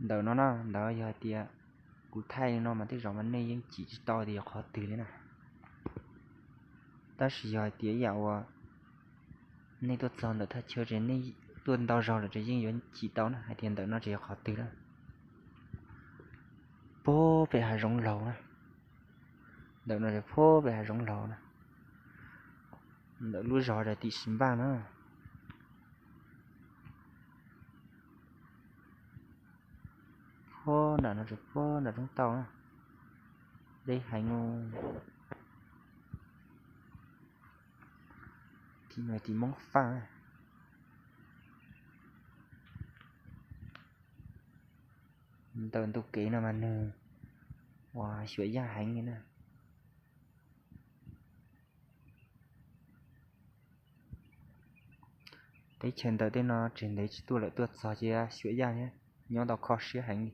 Ntawm no na, ntawd yog hais tias kuv thaij li no mas tej zaum mas nej yeej cim tsis tau tias yog qhov twg li na. Tab sis yog hais tias ib yam uas nej tuaj txog ntawm thaj chaw ces nej tuaj ntau zaug lawm ces yeej yuav cim tau na hais tias ntawm no ces yog qhov twg na. Puag pem hav zoov laug na, ntawm no puag pem hav zoov laug na, ntawm lub zos tim Siv Npaj na. Puag nram no, puag nram roob tauj na, deb heev. Tim no tim Moob Faj. Ntawm ntu kev no mas nws ua xyuam yaj heev li na. Teb chaws ntawm tej no tseem ntev tsis tuaj lawm, tuaj txog ces xyuam yaj thiab nyob tau kho siab heev li.